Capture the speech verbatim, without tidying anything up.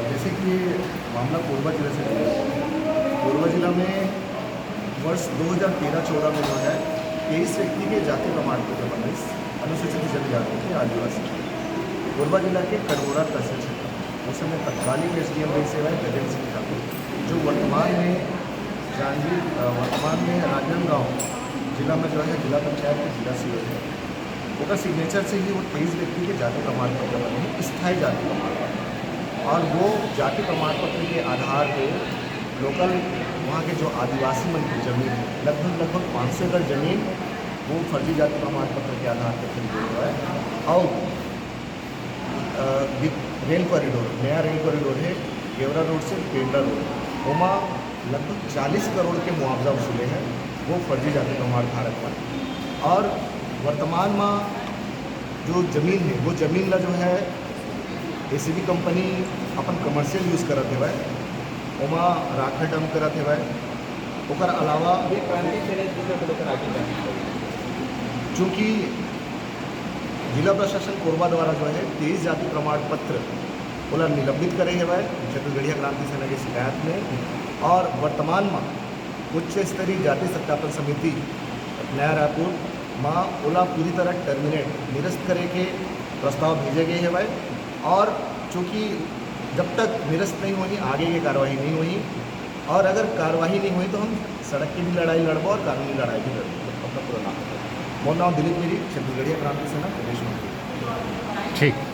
जैसे कि ये मामला कोरबा जिला से जुड़ा है। कोरबा जिला में वर्ष दो हज़ार तेरह चौदह में जो है तेईस व्यक्ति के जाति प्रमाण पत्र बनिस अनुसूचित जनजाति के आदिवासी कोरबा जिला के कटघोरा तहसील क्षेत्र में। उस समय तत्कालीन एस डी एम रहे सेवाएं गजेंद्र सिंह ठाकुर, जो वर्तमान में जांजगीर अ, वर्तमान में राजनांदगांव जिला में जो है जिला पंचायत के जिला सी ई ओ है, ओकर सिग्नेचर से ही वो तेईस व्यक्ति के जाति प्रमाण पत्र बने हैं, स्थायी जाति प्रमाण पत्र। और वो जाति प्रमाण पत्र के आधार पे लोकल वहाँ के जो आदिवासी मन की जमीन है, लगभग लगभग पाँच सौ एकड़ जमीन वो फर्जी जाति प्रमाण पत्र के आधार पर खरीदे हुआ है। और अ, वि- रेल कॉरिडोर, नया रेल कॉरिडोर है गेवरा रोड से पेंड्रा रोड, ओमा लगभग चालीस करोड़ के मुआवजा वसूले हैं वो फर्जी जाति प्रमाण धारक मन। और वर्तमान में जो जमीन है, वो जमीन ला जो है एसीबी कंपनी अपन कमर्शियल यूज़ करत हेवय, ओमा राखा डंप करत हेवय। ओकर अलावा ये क्रांति सेना जी का बोले कर आगे जाना चाहिए। चूँकि जिला प्रशासन कोरबा द्वारा जो है तेईस जाति प्रमाण पत्र ओला निलंबित करे हेवय छत्तीसगढ़िया क्रांति सेना के शिकायत में, और वर्तमान में उच्च स्तरीय जाति सत्यापन समिति नया रायपुर में ओला पूरी तरह टर्मिनेट, निरस्त करे के प्रस्ताव भेजे गए हेवय। और चूँकि जब तक निरस्त नहीं होही, आगे के कार्यवाही नहीं होही, और अगर कार्यवाही नहीं होही तो हम सड़क की भी लड़ाई लड़बो और कानूनी लड़ाई भी लड़बो जब तक पूरा ना हो। मोर नाम दिलीप गिरी, छत्तीसगढ़िया क्रांति सेना प्रदेश मंत्री। ठीक।